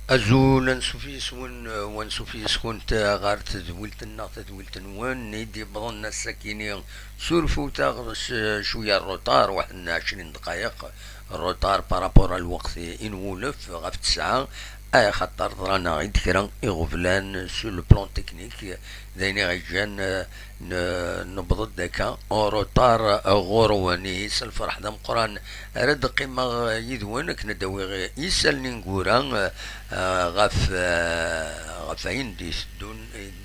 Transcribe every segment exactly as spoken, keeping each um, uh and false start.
Azul, ansuf yes-wen, eh, wansuf yes-kunt, eh, ɣer tedwilt-nneɣ, tadwilt-nwen, i d-yewwḍen ass-akini. Surfut-aɣ s, eh, cwiya n rruṭar, waḥed n ɛecrin dqayeq rruṭar par rapport ar lweqt i nwulef ɣef tesɛa, axaṭer ḍran-aɣ-id kra iɣeblan sur le plan technique, d ayen i ɣ-iǧǧan, eh, n-, newweḍ-d akka en retard ɣur-wen. Ihi s lferḥ d ameqqran ara d-qqimeɣ yid-wen akken ad d-awiɣ isallen ineggura, eh, ɣef, eh, ɣef wayen d-iteddun,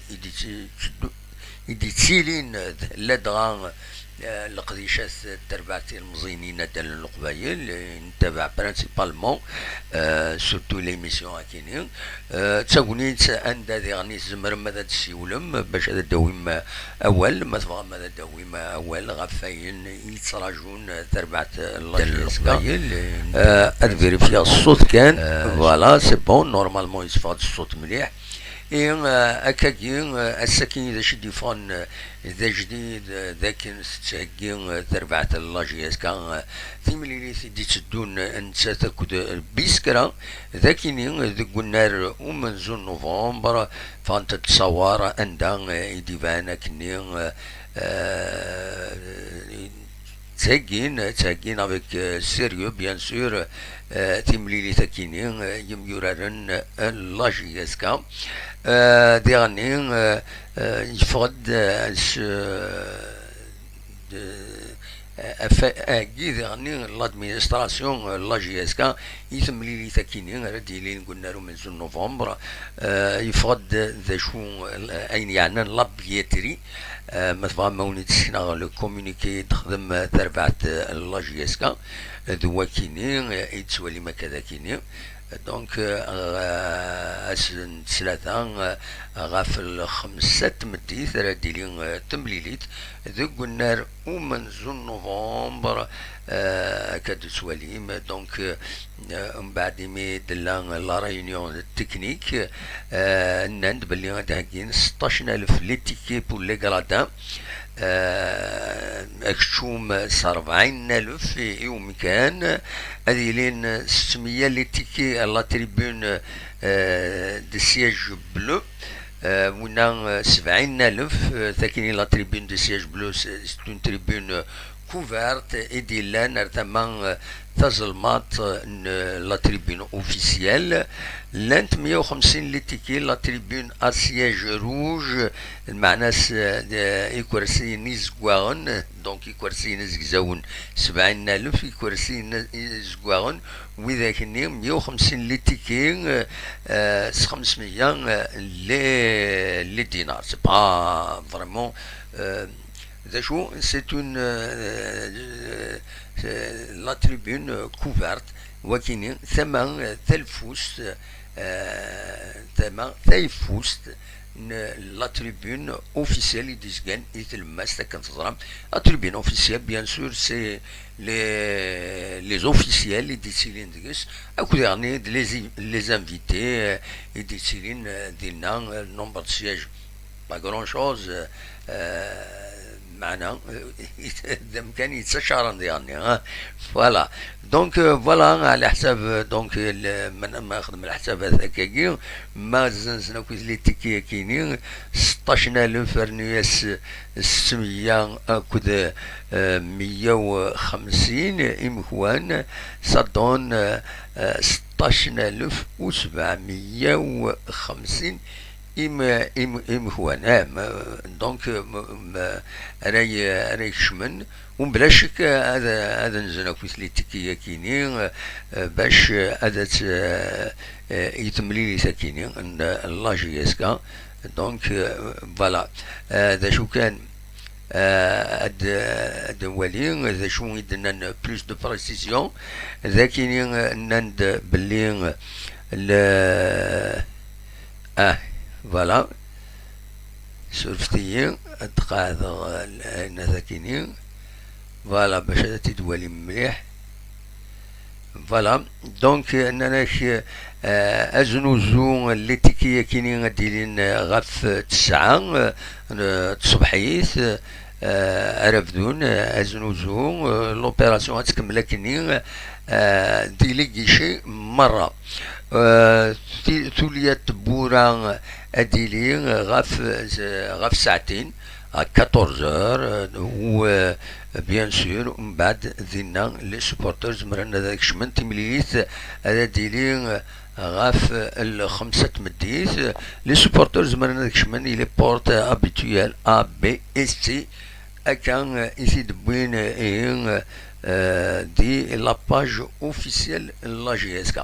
i d-itteddu-, i d-ittilin d ladɣa, eh, leqdicat n terbaɛt tilmeẓyin i naddal n Leqbayel, eh, nettabaɛ principalement, eh, surtout l'émission akini. Eh, d tagnit anda diɣen i tzemrem ad d-tessiwlem bac ad d-tawim, eh, awal, ma tebɣam ad d-tawim, eh, awal ɣef wayen i yettrajun, eh, terbaɛt n Leqbayel. Eh, ad vérifier ṣṣut kan. Eh, voilà, c'est bon, normalement yetteffeɣ-d ṣṣut mliḥ. I, eh, akkagi, eh, ass-agi d acu i d-yeffɣen, eh, d ajdid, eh, d akken tettheggi, eh, terbaɛt n la J S K, eh, timlilit i d-itteddun, eh, nettat akked, eh, Biskra, d akini, eh, deg unnar umenzu n novembre, ffɣent-d ttṣawar anda, eh, i d-iban akkenni, eh, eh, ttheggin, ttheggin avec, euh, sérieux, bien sûr, euh, timlilit akini, euh, yemyuraren, euh, n la J S K. Euh, diɣenni, euh, euh, yeffeɣ-d, euh, s, euh, de, euh, afa-, agi diɣenni l'administration, euh, n la J S K, i temlilit akini ara d-yilin deg unnar umenzu n novembre, euh, yeffeɣ-d d acu, euh, ayen yeɛnan la billetterie, euh, ma tebɣam ma wen-id-sekneɣ le communiqué i d-texdem, euh, terbaɛt, euh, n la J S K, euh, d wakini, euh, i d-tettwalim akka d akini. Donc, euh, euh, ass n ttlata, euh, ɣef lxemsa n tmeddit ara d-tili, euh, temlilit deg unnar umenzu n novembre, euh, akka d-tettwalim. Donc, euh, mbeɛd imi d-tella la réunion technique, euh, nnan-d belli ad d-heggin seṭṭac n alef les tickets pour les gradins, euh, akeččum s rebɛin n alef i, i umkan, ad yilin settmeyya les tickets à la tribune, euh, de siège bleu, euh, winna, euh, sebɛin n alef, euh, takini la tribune de siège bleu, c'est, c'est une tribune, euh, couverte, i d-yellan ar tama, euh, tazelmaḍt, euh, n, euh, la tribune officielle. Llant meyya u xemsin les tickets, la tribune à siège rouge, lmeɛna-s, euh, d, euh, ikersiyen izeggaɣen, donc ikersiyen izegzawen sebɛin n alef, ikersiyen izeggaɣen, widak-nni meyya u xemsin les tickets, euh, euh, s xemsmeyya, euh, les, les dinars. C'est pas vraiment, euh, d acu, c'est une, euh, euh, la tribune, euh, couverte, wakini, tama, euh, talfust, euh, tama tayeffust n la tribune officielle i d-izgan i tlemmast, akken teẓram. La tribune officielle, bien sûr, c'est les, les officiels i d-ittilin deg-s, akked diɣenni d les, les invités, euh, i d-ittilin, euh, dinna, euh, nombre de sièges. Pas grand-chose, euh, meɛna, euh, d amkan yettacaren diɣenni, hein. Voilà. Donc, euh, voilà, ɛla ḥsab, euh, donc, euh, le-, ma, ma nexdem leḥsabat akkagi, ma zzenzen akk les tickets-akini, seṭṭac n alef rnu-yas settmeyya akked, euh, meyya u xemsin imekwan, ça donne, euh, euh, seṭṭac n alef u sebɛemya u xemsin im-, im-, imekwan, eh, ma, donc, ma, ma, ara y-, ara ikecmen, u mebla ccek ad, ad nzen akk les tickets-akini, eh, bac, eh, ad t-, eh, eh, i temlilit akini n, n la J S K. Donc, eh, voilà. Eh, d acu kan, eh, ad, ad nwali d acu i d-nnan plus de précision. D akini, eh, nnan-d belli, eh, le, ah, voilà. Surfet-iyi, ad d-qeɛdeɣ, eh, ayen akini. Voilà, bac ad t-id-twalim mliḥ. Voilà, donc, euh, nnan-ak, euh, aznuzu n les tickets-akini ad d-ilin, euh, ɣef, euh, tesɛa, euh, n tṣebḥit, euh, eh, ara bdun, eh, aznuzu, eh, l'opération ad tkemmel akkenni, eh, di les guichets merra. Eh, ti-, tulya n tewwura ad d-tili ɣef, ɣef saɛtin, à quatorze heures, eh, u, eh, bien sûr, mbeɛd dinna les supporters zemren ad kecmen. Timlilit ara d-tili ɣef lxemsa n tmeddit. Les supporters zemren ad kecmen i les portes habituelles A, B et C. Akka, eh, i t-id-wwin, eh, eh, di la page officielle n la J S K.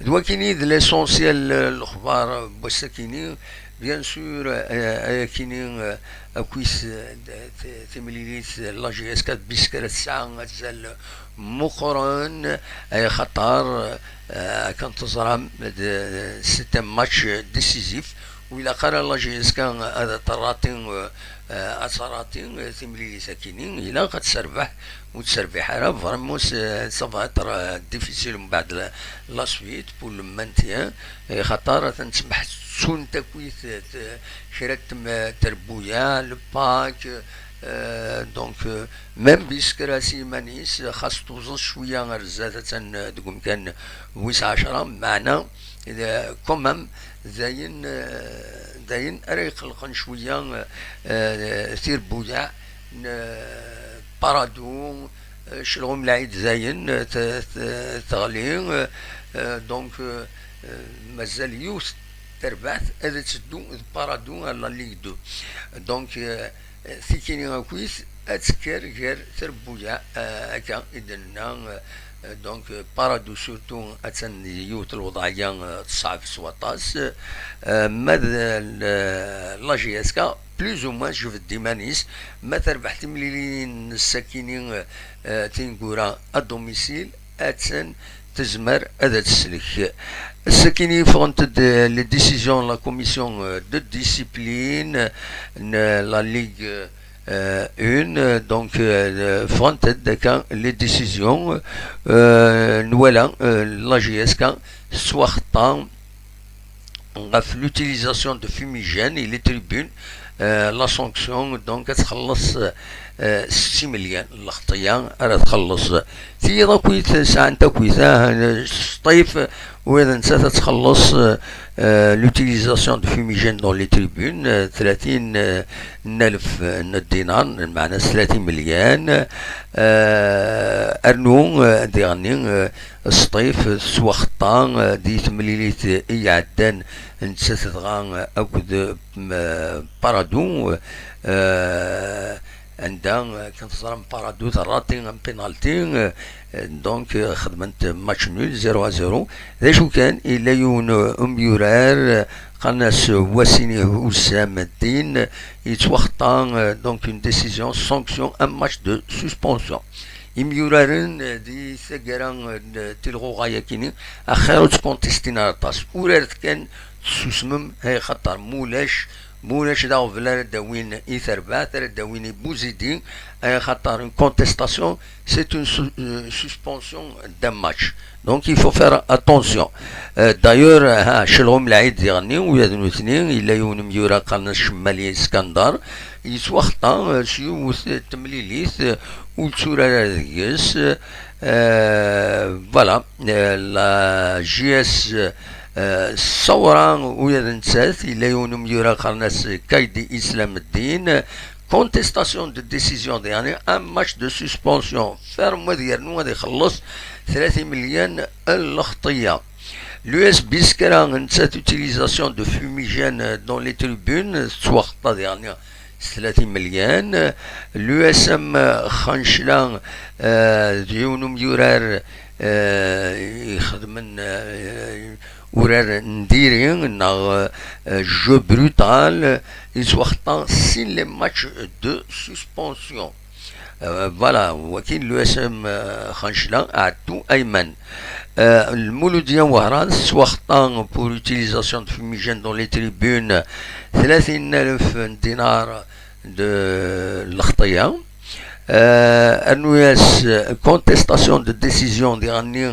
D wakini d l'essentiel, eh, lexbar n wass-akini. Bien sûr, eh, ayakini, eh, akkit, eh, d-, t-, timlilit, eh, la J S K d Biskra tesɛa azal meqqren, eh, xaṭer, eh, akken teẓram, d-, c'est un match décisif. Ur ilaq ara la J S K ad terrati, eh, ad terrati, eh, timlilit akini, ilaq ad terbeḥ, ur terbiḥ ara, vraiment, c'est, ça va être, euh, difficile mbeɛd la, la suite pour le maintien, eh, xaṭer atan ttemḥettun takit, eh, t-, kra n tem-, trebbuyaɛ, le pack, euh, donc, euh, même Biskra s yiman-is, xas tuẓeḍ cwiya ar zdat, atan, eh, deg umkan wis ɛecra, meɛna, eh, quand même, d ayen, eh, d ayen ara iqellqen cwiya, eh, eh, tirbuyaɛ n, eh, Paradou, eh, Celɣum Lɛid dayen, eh, t-, t-, teɣli, eh, eh, donc, eh, eh, mazal yiwet terbaɛt ad teddu d Paradou à la Ligue deux. Donc, eh, tikini akkit ad tekker gar trebbuyaɛ, eh, akka i d-nenna, eh, donc, eh, Paradou surtout attan di yiwet lewḍeɛya, eh, teṣɛeb s waṭas, eh, ma d, eh, la J S K, plus ou moins, jbed iman-is, ma terbeḥ timlilin n sakini, eh, tineggura à domicile, attan tezmer ad teslek. Sakini ffɣent-d, eh, les décisions de la commission, eh, de discipline, n la Ligue, eh, une, eh, donc, eh, ffɣent-d akka les décisions, eh, nwala, eh, la J S K tettwaxeṭṭa ɣef l'utilisation de fumigène et les tribunes, eh, la sanction, donc, ad txelleṣ, eh, setta imelyan, lxeṭṭa ara txelleṣ. Tiyiḍ akkit sɛant akkit, ah, Sṭif, u d nettat ad txelleṣ, eh, l'utilisation de fumigène dans les tribunes, eh, tlatin, eh, n alef n ddinar, meɛna s tlatin imelyan, eh, rnu, eh, diɣenni, eh, Sṭif tettwaxeṭṭa, eh, di temlilit i iɛeddan, nettat dɣa, eh, akked, eh, Paradou, eh, anda, eh, kan teẓram Paradou terrati am penalty, eh, donc, eh, xedment match nul, zéro à zéro. D acu kan, yella yiwen, eh, umyurar, eh, qqaren-as Wasini Houssam Din, yettwaxeṭṭa, eh, donc une décision, sanction, un match de suspension. Imyuraren, eh, di taggara, eh, n tilɣuɣa-yakini, axir ur ttkuntistin ara aṭas. Uraret kan, tessusmem, ay xaṭer mulac, mulac d aɣbel ara d-awin i terbaɛt, ara d-awin i Buzidi, ay xaṭer une contestation, c'est une su-, euh, suspension d'un match. Donc, il faut faire attention. Euh, d'ailleurs, euh, ha, Celɣum Lɛid diɣenni, ula d nutni, yella yiwen umyura qqaren-as Cemmali Skandar, yettwaxeṭṭa, euh, s yiwet n temlilit, euh, ur yetturar ara deg-s. Euh, voilà, euh, la J S, euh, Sawra, ula d nettat, yella yiwen umyura qqaren-as Kaydi Islam Ddin, contestation de décision, yeɛni un match de suspension. Ferme, ad yernu, ad ixelleṣ tlata imelyan n lxeṭṭa. L'U S Biskra, nettat, utilisation de fumigène dans les tribunes, tettwaxeṭṭa diɣenni s tlata imelyan. L'U S M Xancla, eh, d yiwen umyurar, eh, ixedmen, eh, urar n diri neɣ, eh, jeu brutal, yettwaxeṭṭa sin les matchs de suspension. Euh, voilà, wakin l'U S M, euh, Xancla, Atou Ayman. Euh, Lmouloudia Wahran, tettwaxeṭṭa pour utilisation de fumigène dans les tribunes, tlatin alef dinar de lxeṭṭa. Euh, rnu-yas contestation de décision diɣenni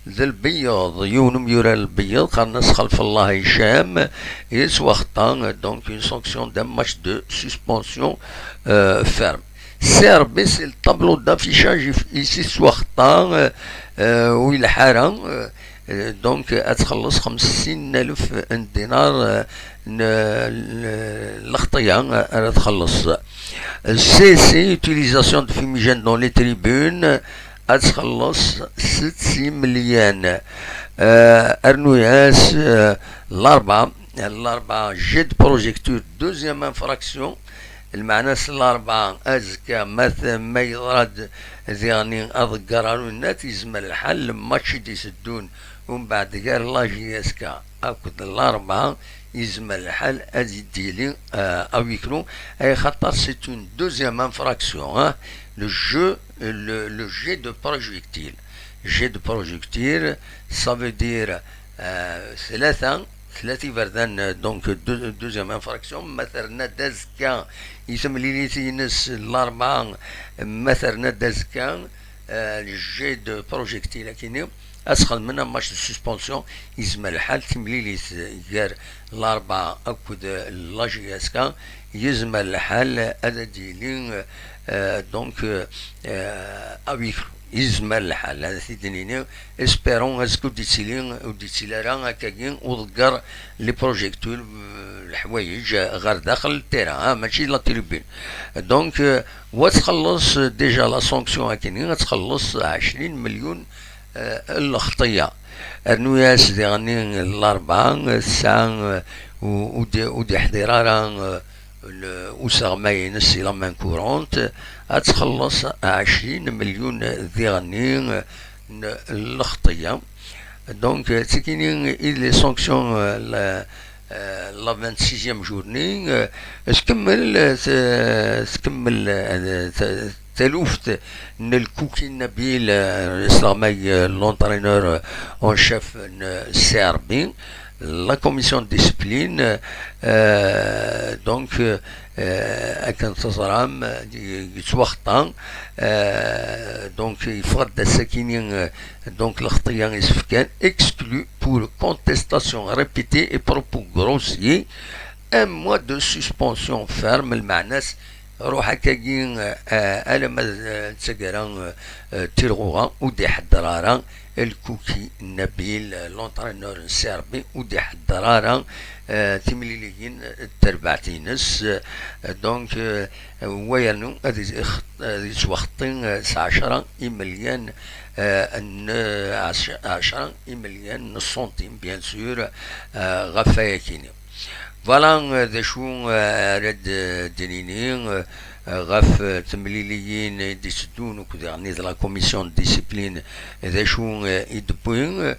d lbeyyeḍ, yiwen umyurar lbeyyeḍ, qqaren-as Xalef Allah Hicam, yettwaxeṭṭa, donc une sanction d'un match de suspension euh, ferme. C R B, c'est le tableau d'affichage i s yettwaxeṭṭa euh, euh, ur yelḥa ara euh, donc ad txelleṣ xemsin alef n dinar euh, n lexṭiya ara txelleṣ. C C, utilisation de fumigène dans les tribunes, ad txelleṣ setta imelyan. Euh, rnu-yas euh, l'Arba, l'Arba, jet de projectile, deuxième infraction. Lmeɛna-s l'Arba azekka ma yeḍra-d diɣenni aḍeggar ar unat, yezmer lḥal match i d-iteddun umbeɛd gar la J S K akked l'Arba, yezmer lḥal ad d-yili à huis clos, axaṭer c'est une deuxième infraction hein, le jeu, le, le jet de projectile. Jet de projectile, ça veut dire euh, tlata tlata iberdan, donc deuxième infraction, ma terna-d azekka i temlilit-ines l'Arba, ma terna-d azekka le jet de projectile akini, ad sxedmen un match de suspension. Yezmer lḥal timlilit gar l'Arba akked la J S K, yezmer lḥal ad d-yili donc à huis clos. Yezmer lḥal, ad t-id-nini, espérons azekka ur d-yettili, ur d-yettili ara akkagi uḍegger, les projectiles, leḥwayeǧ ɣer daxel n terrain, mačči la tribune. Donc wa txelleṣ déjà la sanction akini, ad txelleṣ ɛecrin million n lexṭiya. Rnu-yas diɣenni l'Arba, tesɛa ur d-iḥḍir ara useɣmay-ines si la main courante, ad txelleṣ ɛecrin million diɣenni n lexṭiya. Donc tikini i d les sanctions la vingt-sixième journée. Tkemmel tkemmel taluft n Lkuki Nabil, iseɣmay l'entraîneur en chef n C R B, la commission de discipline, donc akken teẓram yettwaxeṭṭa, donc yeffeɣ-d ass-akini, donc lexṭiya isefkan, exclu pour contestation répétée et propos grossiers, un mois de suspension ferme. Lmeɛna-s ruḥ akkagi alamma d taggara n tilɣuɣa ur d-iḥedder ara Lkuki Nabil, l'entraîneur n C R B, ur d-iḥedder ara timliliyin d terbaɛt-ines. Donc wa yernu ad yettwaxeṭṭi s ɛecra imelyan n ɛecra imelyan n ṣṣuntim, bien sûr, ɣef wayakini. Voilà d acu ara d-nini ɣef temliliyin i d-iteddun akked diɣenni d la commission de discipline, d acu i d-wwin.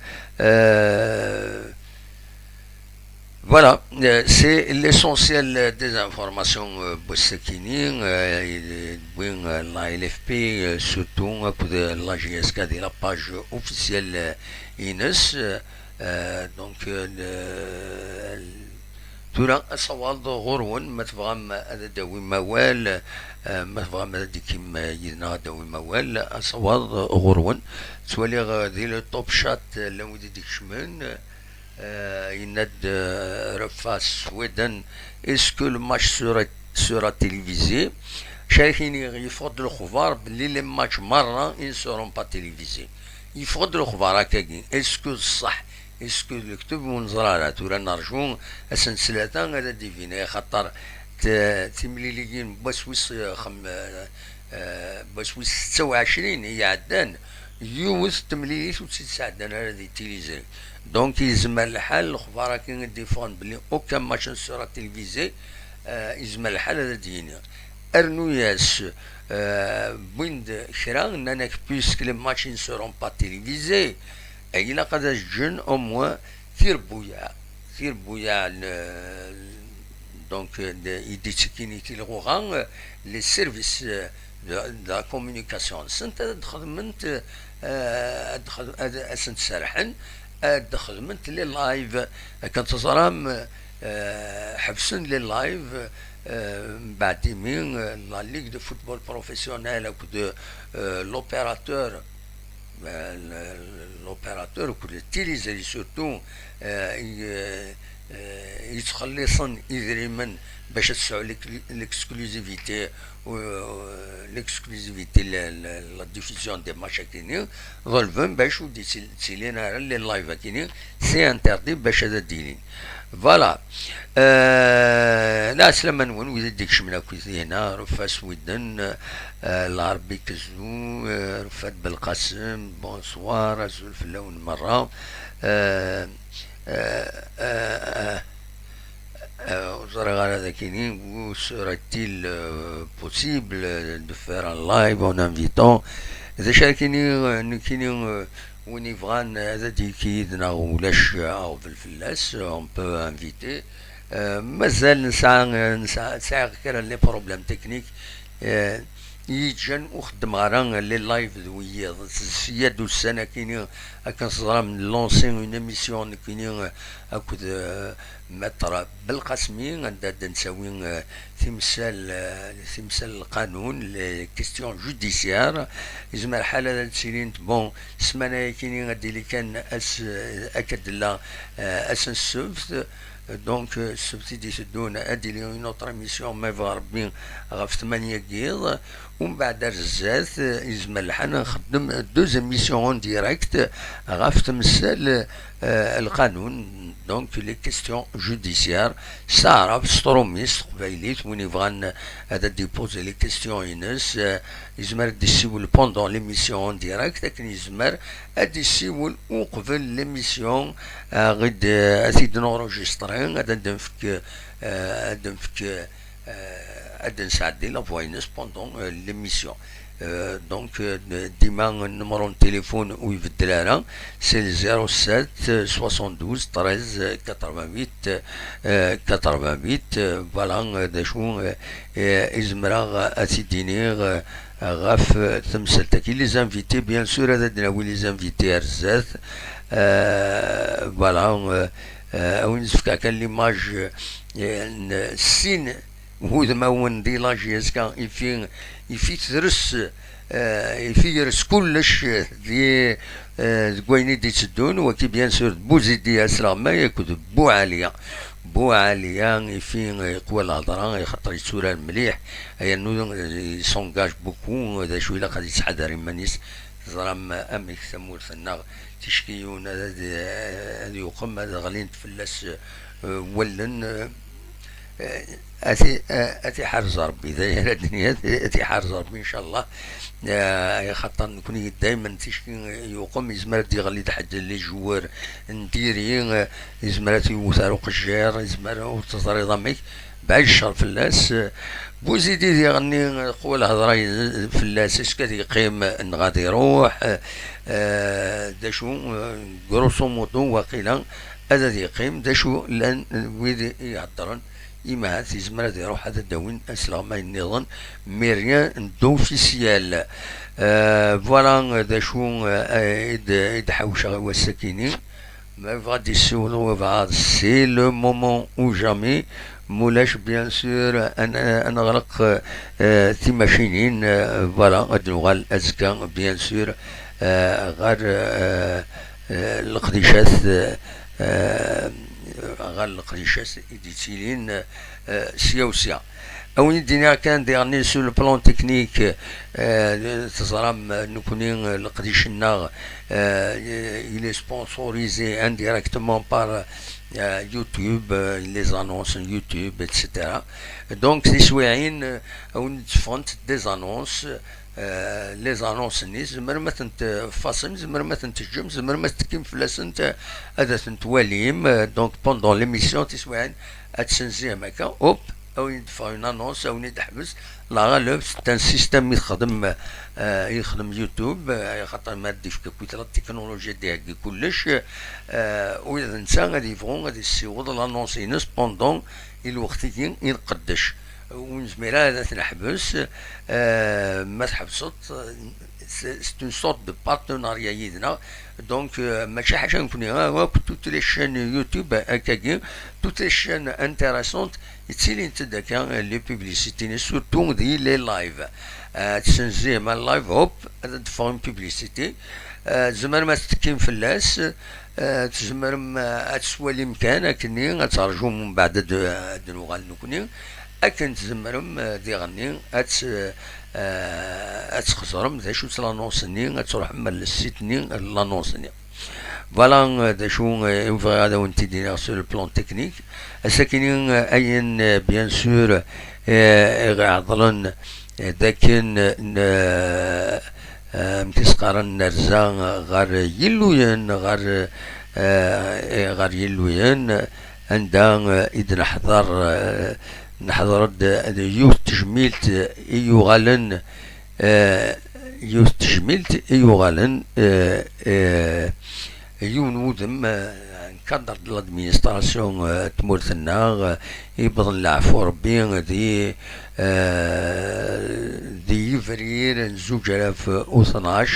Voilà, c'est l'essentiel des informations n wass-akini i d-wwin la L F P, surtout akked la J S K di la page officielle ines. Donc tura asawaḍ ɣur-wen, ma tebɣam ad d-tawim awal, ma tebɣam ad d-tekim yid-neɣ ad d-tawim awal, asawaḍ ɣur-wen. Ttwaliɣ di le top chat llan wid i d-ikecmen. Yenna-d Rafa Sweden, est-ce que le match sera, sera télévisé? Carikin, yeffeɣ-d lexbar belli les matchs merra ils ne seront pas télévisés. Yeffeɣ-d lexbar akkagi, est-ce que d ṣṣeḥ? Est-ce que d lekteb? Ur neẓri ara. Tura nerju ass n ttlata ad d-ibin, axaṭer timliliyin n wass wis xem- n wass wis setta u ɛecrin i iɛeddan, yiwet n temlilit ur tt-id-sɛeddan ara di tiliẓri. Donc yezmer lḥal lexbar-agi i d-yeffɣen belli aucun match ne sera télévisé, yezmer lḥal ad d-yini. Rnu-yas wwin-d kra, nnan-ak puisque les matchs ne seront pas télévisés, ilaq ad as-ǧǧen au moins tirebbuyaɛ, tirebbuyaɛ n donc i d-ittekkin i tilɣuɣa, les services de la communication-nsent ad xedment, ad asent-serḥen ad xedment les lives. Akken teẓram, ḥebsen les lives Euh, mbeɛd imi, euh, la Ligue de football professionnel akked, euh, l'opérateur, euh, le- l'opérateur akked tiliẓri surtout, euh, i- euh, euh, yettxelliṣen idrimen bac ad tesɛu l'exclusivité, euh, l'exclusivité, la, la- la diffusion des matchs akini, ḍelben bac ur d-yettilin ara les lives akini, c'est interdit bac ad d-ilin. Voilà. Euh, lɛeslama-nwen wid i d-ikecmen akk hina, Rufat Swiden, euh, Lɛerbi Kazou, euh, Rufat Belqasem, bonsoir, azul fell-awen merra. Euh, euh, euh, euh, ur ẓriɣ ara d akini, où serait-il, euh, possible de faire un live en invitant? D acu akini, euh, nekkini, euh, win yebɣan ad d-yekki yid-neɣ ulac aɣbel fell-as, on peut inviter. Euh, mazal nesɛa, nesɛa, sɛiɣ kra n les problèmes techniques, euh, yeǧǧan ur xeddmeɣ ara les lives d wiyiḍ. Sya d ussan akini akken teẓram, lancer une émission nekkini, euh, akked, euh, Maître Belqasmi, anda d-nettawi, euh, timsal, euh, timsal n lqanun, les questions judiciaires. Yezmer lḥal ad tilint, bon, ssmana-yakini ad d-tili kan ass, euh, akka d-tella, euh, ass n ssebt. Donc, euh, ssebt i d-iteddun ad d-tili une autre émission, ma yebɣa Rebbi, ɣef tmanya n yiḍ. Umbeɛd ar zdat, euh, yezmer lḥal ad nxeddem deux émissions en direct ɣef temsal, euh, lqanun, donc les questions judiciaires, s taɛrabt, s tṛumit, s teqbaylit, win yebɣan ad d-ipoze les questions-ines, euh, yezmer ad d-issiwel pendant l'émission en direct, akken yezmer ad d-issiwel uqbel l'émission, euh, ɣid, euh, ad t-id-nenregistré, ad d-nefk, euh, ad d-nefk, euh, ad d-nesɛeddi la voix-ines pendant, euh, l'émission. Euh, donc, euh, dima le numéro de téléphone ur ibeddel ara, c'est le zéro sept soixante-douze treize quatre-vingt-huit, euh, quatre-vingt-huit. Euh, voilà, euh, d acu, euh, euh, i zemreɣ ad t-id-iniɣ, euh, ɣef, euh, temsalt-agi. Les invités, bien sûr, ad d-nawi les invités ar zdat. Euh, voilà, euh, euh, a win yefka kan l'image, euh, n sin wudmawen di l'âge azekka, ifi, ifi tres, euh, ifi yers kullec di, euh, deg wayen i d-itteddun, waki bien sûr d Bouzidi Asleɣmay akked Boualiya. Boualiya, ifi, euh, iqwa lhedra, ixaṭer yetturar mliḥ, yernu, euh, il s'engage beaucoup, d acu ilaq ad yettḥadar iman-is. Teẓram amek tamurt-nneɣ, ticki yiwen ad, ad, ad yuqem, ad ɣlint fell-as, euh, wallen, euh, euh, ad t-, euh, ad t-iḥrez Rebbi, d ayen ara d-nini, ad t-iḥrez Rebbi, incallah. Euh, axaṭer nekni daymen ticki yuqem, yezmer ad d-yeɣli d ḥedd les joueurs n diri, euh, yezmer ad t-iwwet ar uqejjir, yezmer ur teẓriḍ amek, Baɛid ccer fell-as. Buzidi diɣenni, qwa lhedra fell-as, est-ce que ad yeqqim neɣ ad iruḥ? Euh, d acu, euh, grosso modo, waqila ad, ad yeqqim, d acu llan wid i iheddren, imahat yezmer ad iruḥ ad d-awin asleɣmay nniḍen, mais rien d'officiel. Euh, voilà, d acu, euh, i d-, i d-ḥawceɣ i wass-akini. Ma yebɣa ad d-yessiweḍ wabɛaḍ, c'est le moment ou jamais. Mulac, bien sûr, ad n-, ad neɣleq, euh, timacinin, euh, voilà, ad nuɣal azekka, bien sûr, euh, ɣer, euh, euh, leqdicat, euh, ɣer leqdicat i d-yettilin, euh, sya u sya. A win i d-iniɣ kan diɣenni, sur le plan technique, euh, teẓram, euh, nekkni, euh, leqdic-nneɣ, euh, il est sponsorisé indirectement par, euh, YouTube, euh, les annonces YouTube, et cetera. Donc, tiswiɛin, euh, a win i d-teffɣent des annonces, euh, les annonces-nni, tzemrem ad tent-tfaṣem, tzemrem ad tent-teǧǧem, tzemrem ad tekkim fell-asent, euh, ad tent-twalim. Euh, donc, pendant l'émission, tiswiɛin, ad tessenzim akka, hop, a win i d-teffeɣ une annonce, a win i d-teḥbes, la ɣaleb, c'est un système i texdem, euh, i texdem YouTube, euh, xaṭer ma d-ifk akkit la technologie ad d-iheggi kullec, euh, ula d netta ad yebɣu ad yessiweḍ l'annonce-ines pendant i lweqt-agi i nqeddec. ur nezmir ara ad t-neḥbes. Euh, ma tḥebseḍ, c'est c'est une sorte de partenariat yid-neɣ. Donc, euh, mačči ḥaca nekni, ah, akk toutes les chaînes YouTube, akkagi, toutes les chaînes intéressantes, ttilint-d akka, les publicités, surtout di les lives. Euh, ad tessenzim un live, hop, ad d-teffeɣ une publicité. Euh, tzemrem ad tettekkim fell-as. Euh, tzemrem, euh, ad twalim kan akkenni, ad terjum mbeɛd ad, ad nuɣal nekni. Akken tzemrem, euh, diɣenni ad t-, euh, ad txeẓrem d acu-tt l'annonce-nni, ad truḥem ar le site-nni n l'annonce-nni. Voilà, euh, d acu, euh, i bɣiɣ ad awen-t-id-iniɣ sur le plan technique. Ass-akini, euh, ayen, euh, bien sûr, euh, i ɣ-iɛeḍlen, euh, d akken, euh, n-, euh, amek i s-qqaren, nerza ɣer Yilluyen, ɣer, eh, ɣer Yilluyen, anda, eh, i d-neḥḍer, eh, neḥḍer-d, eh, yiwet n tejmilt i yuɣalen, eh, yiwet n tejmilt i yuɣalen, eh, eh, yiwen wudem, eh, cadre de l'administration, eh, n tmurt-nneɣ, eh, yewwḍen leɛfu Rebbi di, eh, di yebrir n zuǧ alaf u tnac,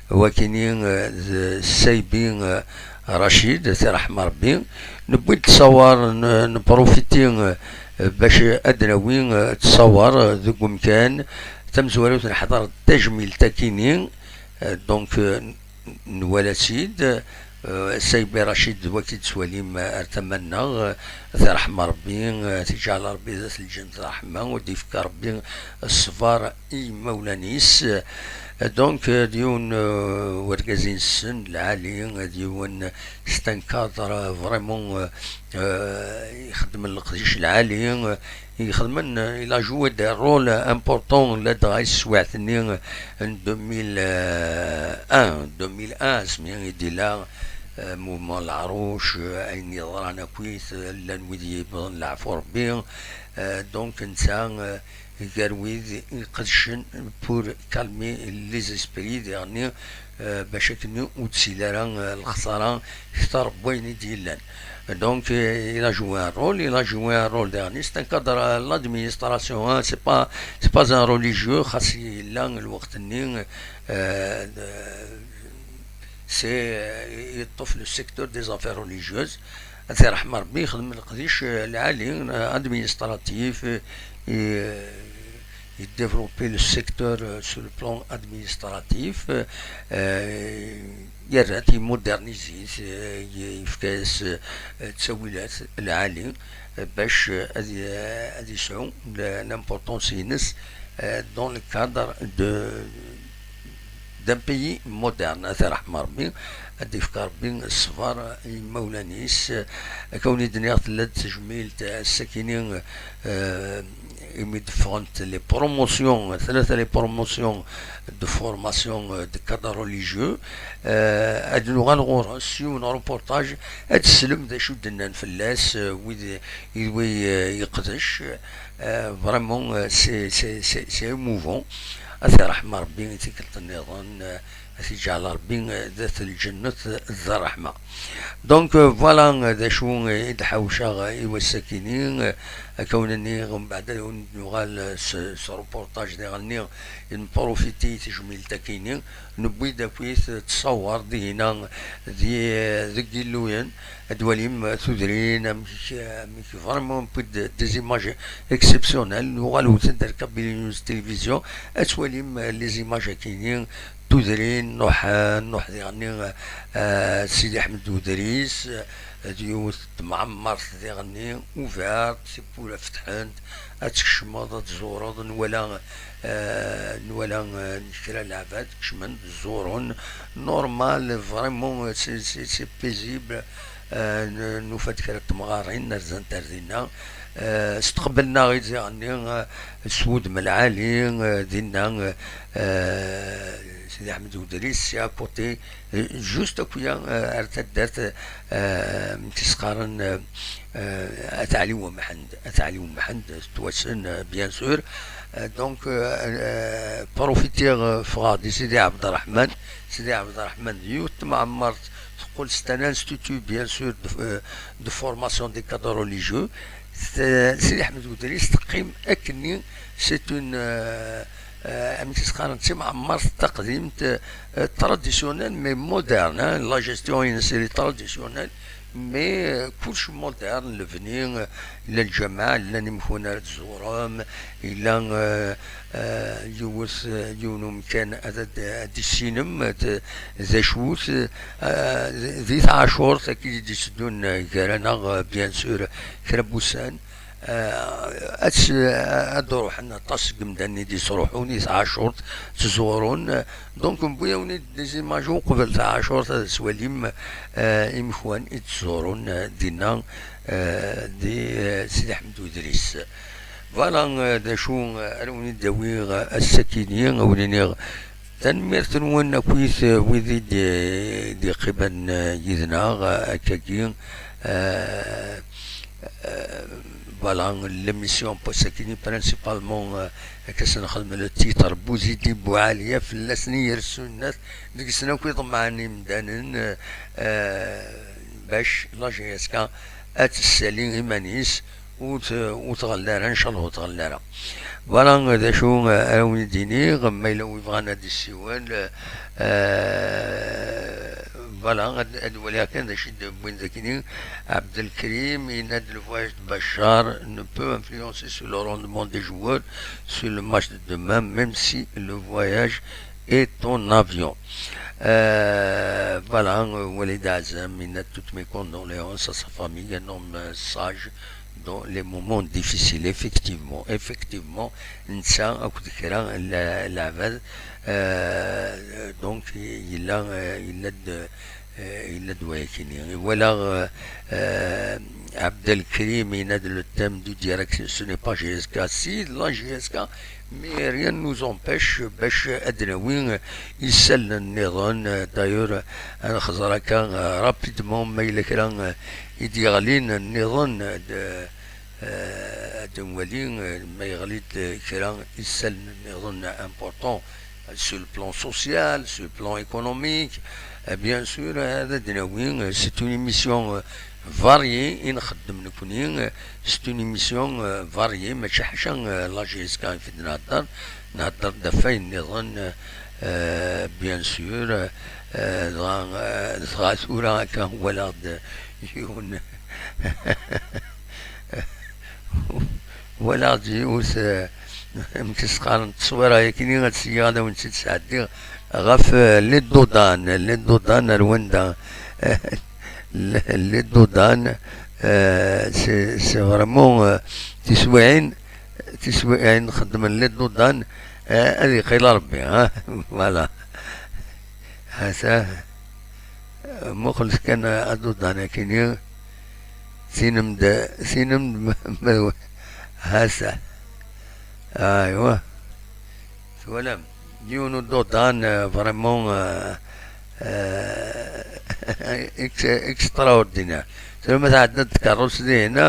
wakini, eh, d Saybi, eh, Racid, ad t-iṛḥem Rebbi. Newwi-d ttṣawar, n-, nprofiti, eh, bac ad d-nawi, eh, ttṣawar, eh, deg umkan. Tamezwarut neḥḍer tajmilt akini, eh, donc, eh, nwala-tt-id, euh, Saybi Racid d waki d-tettwalim ar tama-nneɣ, euh, ad t-iṛḥem Ṛebbi, euh, ad t-iǧɛel Ṛebbi d at lǧennet ṛṛeḥma, u ad d-yefk Ṛebbi ṣṣber i yimawlan-is. Euh, donc, euh, d yiwen, euh, wergaz inessen lɛali, d yiwen, c'est un cadre, euh, vraiment, euh, euh, ixeddmen leqdic lɛali, euh, ixeddmen, euh, il a joué des rôles importants ladɣa i teswiɛt-nni, euh, n deux mille un, deux mille un, asmi i d-ila, euh, mouvement Larouche, euh, ayen yeḍran akkit, euh, llan wid yewwḍen leɛfu Ṛebbi, euh, donc netta, euh, gar wid iqedcen pour calmer les esprits, diɣenni, euh, bac akken ur d-tili ara, euh, lexsara kter n wayen i d-yellan. Donc, euh, il a joué un rôle, il a joué un rôle diɣenni, c'est un cadre à l'administration, hein, c'est pas, c'est pas un religieux, xas yella lweqt-nni, euh, c'est, euh, yeṭṭef le secteur des affaires religieuses. Ad t-iṛḥem Ṛebbi, yexdem leqdic, euh, lɛali, euh, administratif, euh, et, euh, il développait le secteur, euh, sur le plan administratif, euh, yerra-t, yemmudernizi-t, euh, yefka-as, euh, ttawilat lɛali, euh, bac, euh, ad y-, ad yesɛu l-, l'importance-ines, euh, dans le cadre de, d'un pays moderne. Ad t-iṛḥem Ṛebbi, ad d-yefk Ṛebbi ṣṣber i yimawlan-is. Akka wen-d-nniɣ, tella-d tejmilt ass-akini, euh, imi d-ffɣent les promotions, tlata les promotions de formation, euh, de cadres religieux. Euh, ad nuɣal ɣur-s s yiwen reportage, ad teslem d acu d-nnan fell-as, euh, wid, wid, euh, yeqdec. Euh, vraiment, euh, c'est, c'est, c'est, c'est émouvant. Ad t-iṛḥem Ṛebbi i tikkelt nniḍen, euh, ad t-iǧɛel Ṛebbi, euh, d at lǧennet, euh, d ṛṛeḥma. Donc, euh, voilà, euh, d acu, euh, i d-ḥawceɣ, euh, i wass-akini, euh, akka wen-nniɣ, mbeɛd ad wen-nuɣal, euh, s, s reportage diɣenni, nprofiti tejmilt-akini, newwi-d akkit, euh, ttṣawar dihina, di, euh, deg Yilluyen, ad walim, euh, tudrin, amek, euh, amek vraiment, puis de, des images exceptionnelles, nuɣal wten ar Kabylie News Télévision, ad twalim, euh, les images-akini, tudrin, nuḥ, nuḥ diɣenni, euh, Sidi Ḥmed Udris, euh, d yiwet temɛemmert diɣenni, ouverte, tiwwura fetḥent, ad tkecmeḍ, ad tẓureḍ, nwala, euh, nwala, euh, kra n leɛbad kecmen-d, ẓuren, normal, vraiment, euh, c'est, c'est, c'est paisible, euh, n-, nufa-d kra n temɣarin, rzant ar dinna, euh, steqblen-aɣ-id diɣenni, euh, s wudem lɛali, euh, dinna, euh, Sidi Ḥmed Udris, c'est à côté, euh, juste akya, euh, ar taddart, euh, amek i s-qqaren, euh, euh, At Ɛli Wemḥend, At Ɛli Wemḥend, Twassen, euh, bien sûr. Euh, donc, euh, euh, profitiɣ, euh, ffɣeɣ di Sidi Ɛebderreḥman. Sidi Ɛebderreḥman d yiwet temɛemmert, teqqel c'est un institut, bien sûr, de, euh, de formation des cadres religieux. T-, Sidi Ḥmed Wedris teqqim akkenni, c'est une, euh, euh, amek i s-qqaren, d timɛemmert taqdimt, euh, traditionnelle mais moderne, hein. La gestion-ines elle est traditionnelle mais, euh, kullec moderne, lebni, euh, yella lǧameɛ, llan imekwan ara tẓurem, yella, euh, euh, yiwet, euh, yiwen umkan ad, ad, ad d-tissinem, euh, d, d acu-t, euh, di tɛacurt akka i d-itteddun, euh, gar-aneɣ, euh, bien sûr, kra n wussan. Euh, ad s-, ad d-ruḥen aṭas n yimdanen i d-yettruḥun i tɛacurt, ttẓurun. Donc, newwi-awen-id des images uqbel tɛacurt, ad twalim, euh, imekwan i d-ttẓurun, euh, dinna, euh, di, euh, Sidi Ḥmed Wedris. Voilà, euh, d acu, euh, ara wen-id-awiɣ, euh, ass-akini, a wen-iniɣ tanemmirt-nwen akkit, euh, wid i d-, d-iqqimen, euh, yid-neɣ, euh, akkagi, euh, euh, voilà, l'émission n wass-akini principalement, euh, akka s-nxedm le titre Bouzidi Boualiya, fell-asen i yersun nnat, deg-sen akk iḍemɛen imdanen, euh, euh, bac la J S K ad tessali iman-is, ur t-, ur tɣelli ara, ncallah ur tɣelli ara. Voilà, d acu, euh, ara wen-d-iniɣ, ma yella wi bɣan ad d-issiwel, euh, voilà, ad, ad waliɣ kan d acu i d-wwin d akini. Abdelkrim, il a dit le voyage de Bachar ne peut influencer sur le rendement des joueurs sur le match de demain, même si le voyage est en avion. Euh, voilà, euh, Walid Azem, il a toutes mes condoléances à sa famille, un homme, euh, sage dans les moments difficiles. Effectivement, effectivement, netta akked kra n la-, leɛbad, euh, donc, yella, euh, yella-d, euh, yella-d wayakini. Voilà, euh, euh, Abdelkrim, il a dit le thème du direct, ce n'est pas J S K. Si, la J S K, mais rien ne nous empêche bac ad d-nawi isallen nniḍen. D'ailleurs, ad nxeẓer akka, euh, rapidement ma yella kra, euh, i d-yeɣlin nniḍen, ad, euh, ad nwali, euh, ma yeɣli-d, euh, kra isallen nniḍen important, euh, sur le plan social, sur le plan économique. Euh, bien sûr, euh, ad d-nawi, euh, c'est une émission, euh, variée i nxeddem nekni, euh, c'est une émission, euh, variée, mačči ḥaca, euh, la J S K i d-nhedder, nhedder-d ɣef wayen nniḍen, euh, euh, bien sûr, euh, euh, dɣa, euh, dɣa tura akka walaɣ-d yiwen, walaɣ-d yiwet, euh, amek i s-qqaren, tteswira yakini ad s-yya ad awen-tt-id-sɛeddiɣ ɣef, euh, les Dodanes, les Dodanes ar wanda, les, les Dodanes, euh, c'est, c'est vraiment, euh, tiswiɛin, tiswiɛin xeddmen les Dodanes, euh, ad iqqil Rebbi, hein, voilà. Hata, muqlet kan adudan akini, tinem-d, tinem-d ma, ma, hata. Aywa. Twalam, yiwen ududan, euh, vraiment, euh, euh, ex-, extraordinaire. Tura ma tɛedda-d tkeṛṛust dihna,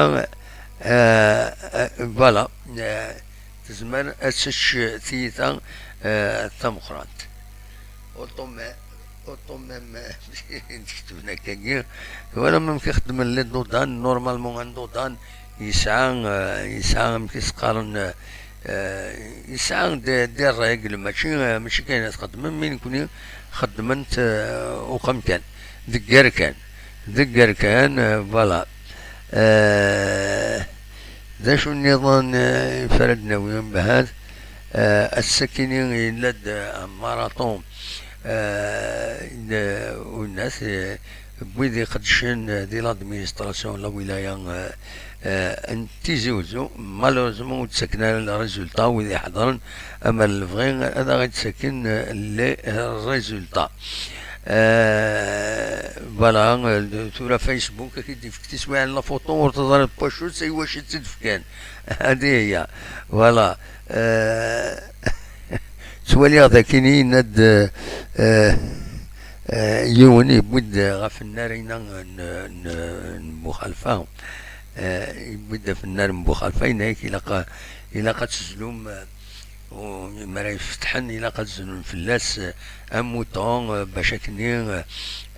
euh, euh, voilà, euh, tezmer ad tečč tiyita, euh, tameqqrant. Autant même, autant même, d-ketben akkagi. Twalamt amek i xeddmen les Dodanes, normalement un Dodan yesɛa, euh, yesɛa amek i s-qqaren, euh, euh, yesɛa des, des règles, mačči, euh, mačči kan ad txeddmem, mi nekni xeddmen-t, euh, uqem kan, deg gar kan, deg gar kan, euh, voilà. Euh, d acu nniḍen, euh, i ara d-nawi mbeɛd? Euh, ass-akini yella-d, euh, un marathon, euh, de, unnas, euh, n wid iqeddcen, euh, di l'administration n la wilaya, euh, euh, n Tizi Uzzu. Malheureusement, ur d-ttaken ara le résultat, wid iḥeḍren, ama lebɣi ad aɣ-d-ttaken, euh, les résultats. Euh, voilà, euh, tura Facebook, ak-id-ifk tiswiɛin la photo, ur teẓriḍ n wacu-tt, i wacu tt-id-fkan. Hadi hiya. Voilà. Euh, ttwaliɣ d akini yenna-d, euh, euh, yiwen yewwi-d ɣef nnarina n, n, n Buxalfa. Euh, yewwi-d ɣef nnar n Buxalfa, yenna-yak ilaq, ilaq ad tezlum, euh, u mi ara yeffetḥen, ilaq ad zlun fell-as, euh, un mouton, euh, bac akkenni, euh,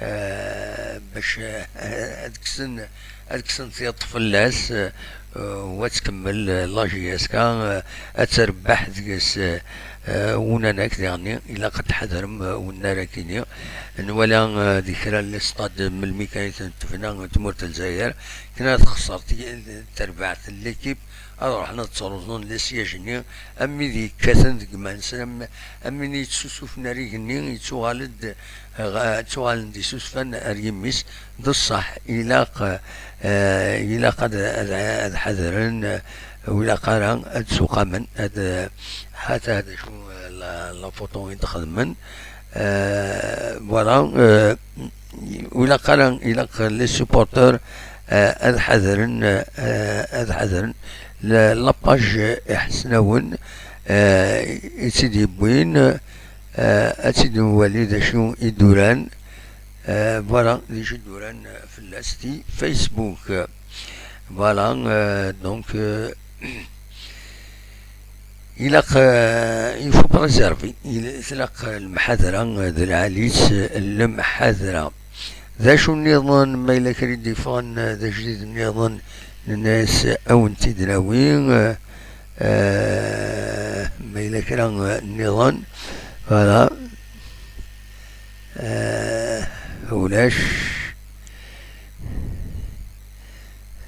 euh, bac, euh, ad kksen, ad kksen tiṭ fell-as, euh, Eh, wa tkemmel, eh, la J S K, eh, ad terbeḥ deg-s, eh, eh, unanak diɣenni, ilaq ad tḥadrem, eh, unnar akini. Nwala, eh, di kra n lestad melmi kan i ten-tebna tmurt n Lezzayer, kra texṣer ti-, terbaɛt n l'équipe, ad ruḥen ad ttruẓun les sièges-nni, am wid yekkaten deg iman-nsen, am, am win yettsusufen ar igenni, yettuɣal-d, eh, ttuɣalen-d isusfan ar yimi-s. D ṣṣeḥ, ilaq, eh, ilaq ad, ad, ad ḥadren, eh, ur ilaq ara ad suqamen, ad, eh, ḥata d acu, eh, la, la photo i d-xedmen. Eh, voilà, eh, ur ilaq ara, ilaq les supporters, eh, ad ḥadren, eh, ad ḥadren la, la page Iḥesnawen, eh, i tt-id-yewwin, eh, ad tt-id-nwali d acu i d-uran. Euh, voilà, d acu i d-uran fell-as di Facebook. Voilà, euh, donc, euh, ilaq, euh, il faut préserver, il, tlaq lemḥadra, euh, d lɛali-tt lemḥadra. D acu nniḍen, ma yella kra i d-yeffɣen, euh, d ajdid nniḍen, nenna-as ad wen-t-id-nawi, euh, euh, ma yella kra, euh, nniḍen, voilà. Euh, ulac.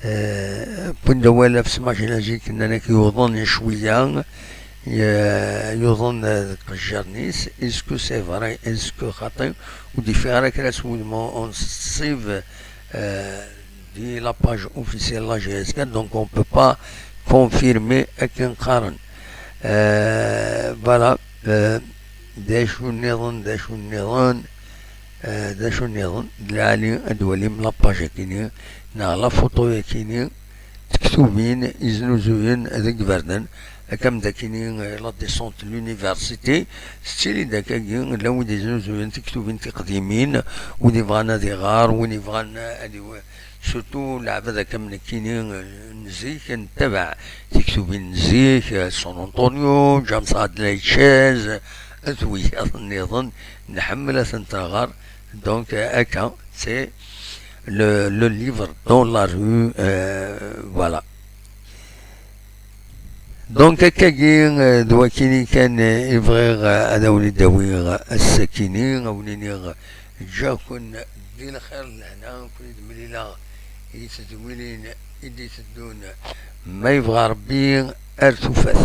Euh, wwin-d awal ɣef Smash Logic, nnan-ak yuḍen cwiya, y-, yuḍen, euh, deg iqejjiren-is. Est-ce que c'est vrai? Est-ce que xaṭi? Ur d-yeffiɣ ara kra s wudem, on s-, ssive, euh, di la page officielle la J S K, donc on peut pas confirmer akken qqaren. Euh, voilà, euh, d acu nniḍen, d acu nniḍen, euh, d acu nniḍen, d lɛali ad walim la page akini, neɣ la photo akini, tektubin iznuzuyen deg iberdan, akka am d akini, euh, la descente de l'université, tettili-d akkagi, llan wid iznuzuyen tiktubin tiqdimin, wid ibɣan ad iɣer, wid ibɣan ad iw-, surtout leɛbad akka am nekkini, euh, n zik, nettabaɛ tiktubin n zik, euh, San Antonio, James Hadley Chase, euh, d wiyaḍ nniḍen, nḥemmel ad tent-nɣer. Donc, euh, akka, c'est le, le livre dans la rue, euh, voilà. Donc, akkagi, euh, d wakini kan, euh, i bɣiɣ, euh, ad awen-id-awiɣ, euh, ass-akini, ad wen-iniɣ, euh, ǧǧiɣ-ken di lxir d lehna, ad ken-id-mlileɣ i tedwilin i d-iteddun, ma yebɣa Rebbi, ar tufat.